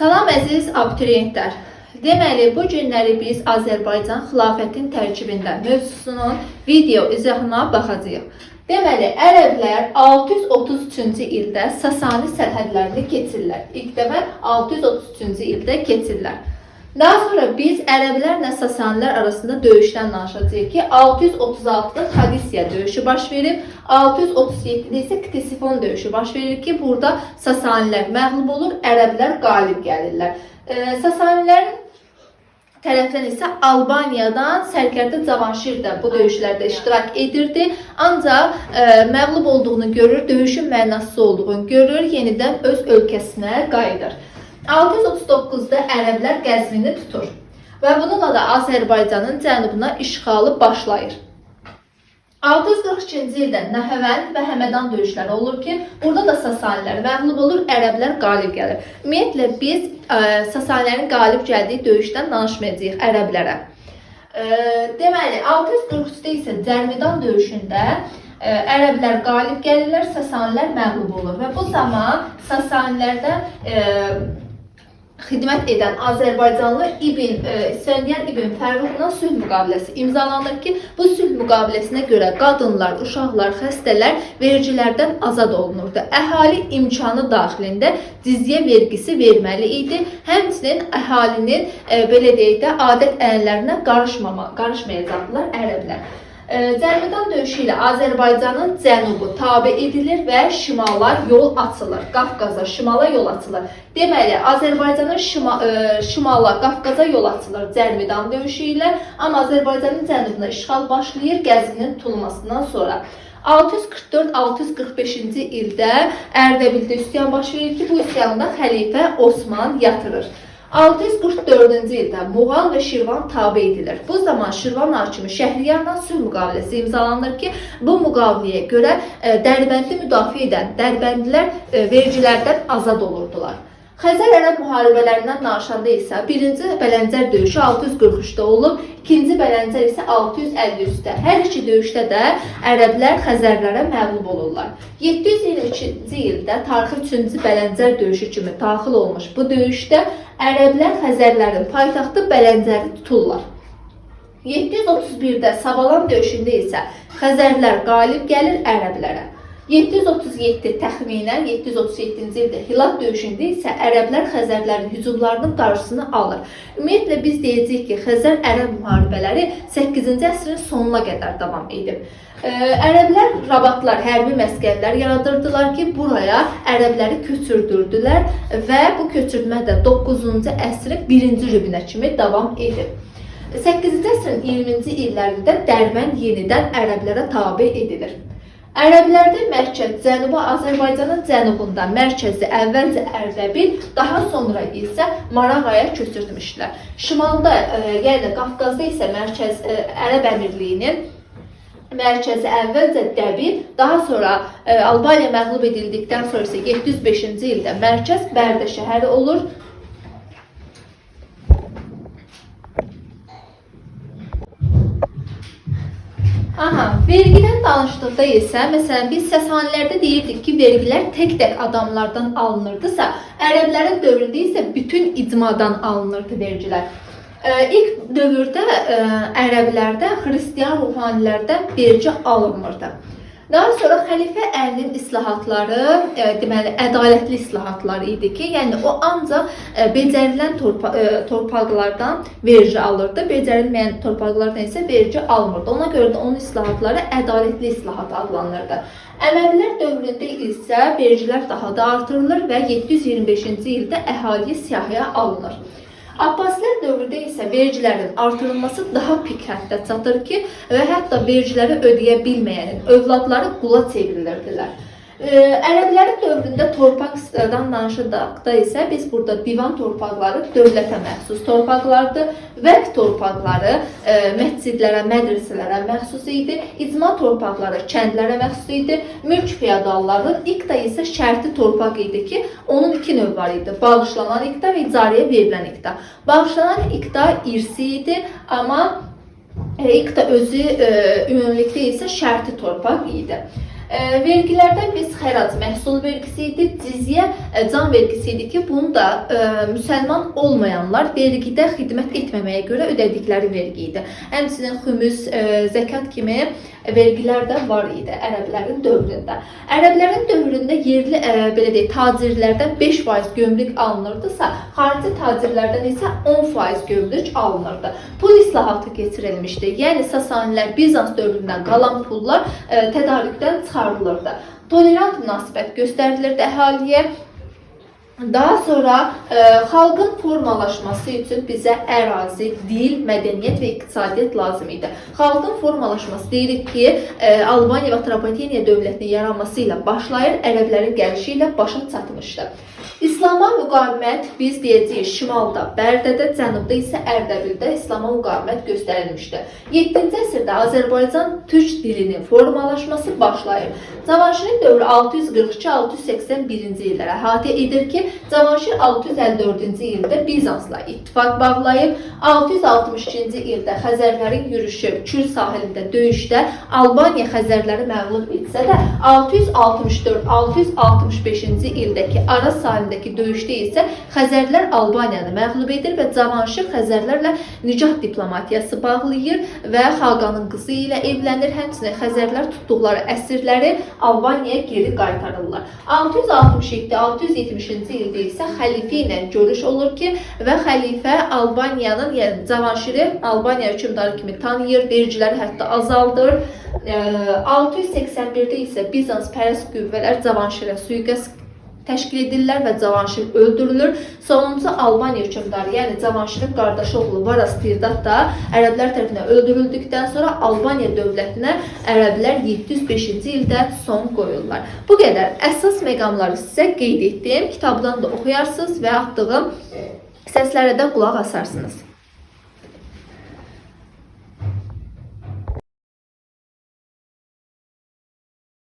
Salam əziz abituriyentlər. Deməli, bu günləri biz Azərbaycan xilafətin tərkibində mövzusunun video izahına baxacağıq. Deməli, ərəblər 633-cü ildə Sasani sərhədlərini keçirlər. İlk dəfə 633-cü ildə keçirlər. Daha sonra biz ərəblərlə Sasanilər arasında döyüşdən danışacağıq ki, 636-da Qadisiya döyüşü baş verib, 637-də isə Ktesifon döyüşü baş verir ki, burada Sasanilər məğlub olur, ərəblər qalib gəlirlər. Sasanilərin tərəfdən isə Albaniyadan sərkərdə Cavanşir də bu döyüşlərdə iştirak edirdi. Ancaq məğlub olduğunu görür, döyüşün mənasız olduğunu görür, yenidən öz ölkəsinə qayıdır. 639-da ərəblər Qəzvini tutur və bununla da Azərbaycanın cənubuna işğalı başlayır. 642-ci ildə Nəhəvənd və Həmədan döyüşləri olur ki, burada da Sasanilər məğlub olur, ərəblər qalib gəlir. Ümumiyyətlə biz Sasanilərin qalib gəldiyi döyüşdən danışmayacağıq ərəblərə. Deməli 643-də isə Cərmidan döyüşündə ərəblər qalib gəlirlər, Sasanilər məğlub olur və bu zaman Sasanilərdən xidmət edən Azərbaycanlı İsfəndiyar İbn Fərruxla sülh müqaviləsi imzalanır ki, bu sülh müqaviləsinə görə qadınlar, uşaqlar, xəstələr vergilərdən azad olunurdu. Əhali imkanı daxilində cizyə vergisi verməli idi. Həmçinin əhalinin belə deyək də adət-ənənələrinə qarışmayacaqdılar ərəblər. Cərmidan döyüşü ilə Azərbaycanın cənubu tabe edilir və şimala yol açılır. Qafqaza, şimala yol açılır. Deməli, Azərbaycanın şimala, Qafqaza yol açılır Cərmidan döyüşü ilə, amma Azərbaycanın cənubuna işğal başlayır Qəzvinin tutulmasından sonra. 644-645-ci ildə Ərdəbildə üsyan baş verir ki, bu üsyanı da xəlifə Osman yatırır. 644-cü ildə Muğan və Şirvan tabe edilir. Bu zaman Şirvan hakimi Şəhriyarla sülh müqaviləsi imzalanır ki, bu müqaviləyə görə Dərbəndi müdafiə edən Dərbəndilər vergilərdən azad olurdular. Xəzər-Ərəb müharibələrindən danışanda isə birinci Bələncər döyüşü 643-də olub, ikinci Bələncər isə 653-də. Hər iki döyüşdə də ərəblər Xəzərlərə məğlub olurlar. 722-ci ildə tarixi 3-cü Bələncər döyüşü kimi daxil olmuş bu döyüşdə ərəblər Xəzərlərin paytaxtı Bələncəri tuturlar. 731-də Savalan döyüşündə isə Xəzərlər qalib gəlir ərəblərə. 737 təxminən 737-ci ildə Hilat döyüşündə isə ərəblər Xəzərlərin hücumlarının qarşısını alır. Ümumiyyətlə biz deyəcəyik ki, Xəzər-Ərəb müharibələri 8-ci əsrin sonuna qədər davam edib. Ərəblər rabatlar, hərbi məskənlər yaradırdılar ki, buraya ərəbləri köçürdürdülər və bu köçürmə də 9-cu əsrin birinci rübünə kimi davam edib. 8-ci əsrin 20-ci illərində Dərbənd yenidən ərəblərə tabe edilir. Ərəblərdə mərkəz Cənubi Azərbaycanın cənubunda mərkəzi əvvəlcə Ərdəbil, daha sonra isə Marağaya köçürtmüşdülər. Şimalda, yəni Qafqazda isə mərkəz Ərəb Əmirliyinin mərkəzi əvvəlcə Dəbil, daha sonra Albaniya məğlub edildikdən sonra isə 705-ci ildə mərkəz Bərdə şəhəri olur. Aha, vergidən danışdıqda isə, məsələn, biz Səsanilərdə deyirdik ki, vergilər tək-tək adamlardan alınırdısa, ərəblərin dövründə isə bütün icmadan alınırdı vergilər. İlk dövrdə ərəblərdə xristian ruhanilərdən vergi alınmırdı. Daha sonra Xəlifə Əlinin islahatları, deməli, ədalətli islahatları idi ki, yəni o ancaq becərilən torpaqlardan vergi alırdı, becərilməyən torpaqlardan isə vergi almırdı. Ona görə də onun islahatları ədalətli islahat adlanırdı. Əməvilər dövründə isə vergilər daha da artırılır və 725-ci ildə əhali siyahıya alınır. Abbasilər dövründə isə vergilərin artırılması daha pik həddə çatır ki, və hətta vergiləri ödəyə bilməyənin övladları qula çevrilirdilər. Ərəblərin dövründə torpaqdan danışdıqda isə biz burada divan torpaqları dövlətə məxsus torpaqlardır. Vəqf torpaqları məscidlərə, mədrəsələrə məxsus idi. İcma torpaqları kəndlərə məxsus idi. Mülk feodalların iqta isə şərti torpaq idi ki, onun iki növ var idi. Bağışlanan iqta və icarəyə verilən iqta. Bağışlanan iqta irsi idi, amma iqta özü ümumilikdə isə şərti torpaq idi. Vergilərdən biz xərac məhsul vergisi idi, cizyə can vergisi idi ki, bunu da müsəlman olmayanlar vergidə xidmət etməməyə görə ödədikləri vergi idi. Həmçinin xümüs, zəkat kimi vergilər də var idi ərəblərin dövründə. Ərəblərin dövründə yerli belə deyək, tacirlərdən 5% gömrük alınırdısa, xarici tacirlərdən isə 10% gömrük alınırdı. Pul islahatı keçirilmişdi. Yəni Sasanilər Bizans dövründən qalan pullar tədarükdən çıxarılırdı. Tolerant münasibət göstərilirdi əhaliyə. Daha sonra xalqın formalaşması üçün bizə ərazi, dil, mədəniyyət və iqtisadiyyat lazım idi. Xalqın formalaşması deyirik ki, Albaniya və Atropatena dövlətinin yaranması ilə başlayır, ərəblərin gəlişi ilə başa çatmışdı. İslama müqavimət biz deyəcəyik şimalda Bərdədə, cənubda isə Ərdəbildə İslama müqavimət göstərilmişdi. 7-ci əsrdə Azərbaycan türk dilinin formalaşması başlayır. Cavanşirin dövrü 642-681-ci illəri əhatə edir ki, Cavanşir 654-cü ildə Bizansla ittifaq bağlayıb, 662-ci ildə Xəzərlərin yürüşü Kür sahilində döyüşdə Albaniya Xəzərləri məğlub etsə də 664-665-ci ildəki Araz sahilindəki döyüşdə isə Xəzərlər Albaniyanı məğlub edir və Cavanşir Xəzərlərlə nikah diplomatiyası bağlayır və Xaqanın qızı ilə evlənir. Həmçinin Xəzərlər tutduqları əsirləri Albaniyaya geri qaytarırlar. 667-670-ci ildə isə xəlifə ilə görüş olur ki, və xəlifə Albaniyanın, yəni Cavanşiri Albaniya hökmdarı kimi tanıyır, vergiləri hətta azaldır. 681-də isə Bizans pərəst qüvvələr Cavanşirə sui-qəsd təşkil edirlər və Cavanşir öldürülür. Sonuncu Albaniya hökmdarı, yəni Cavanşirin qardaşı oğlu Varaz Tirdat da ərəblər tərəfindən öldürüldükdən sonra Albaniya dövlətinə ərəblər 705-ci ildə son qoyurlar. Bu qədər əsas məqamları sizə qeyd etdim. Kitabdan da oxuyarsınız və atdığım səslərə də qulaq asarsınız.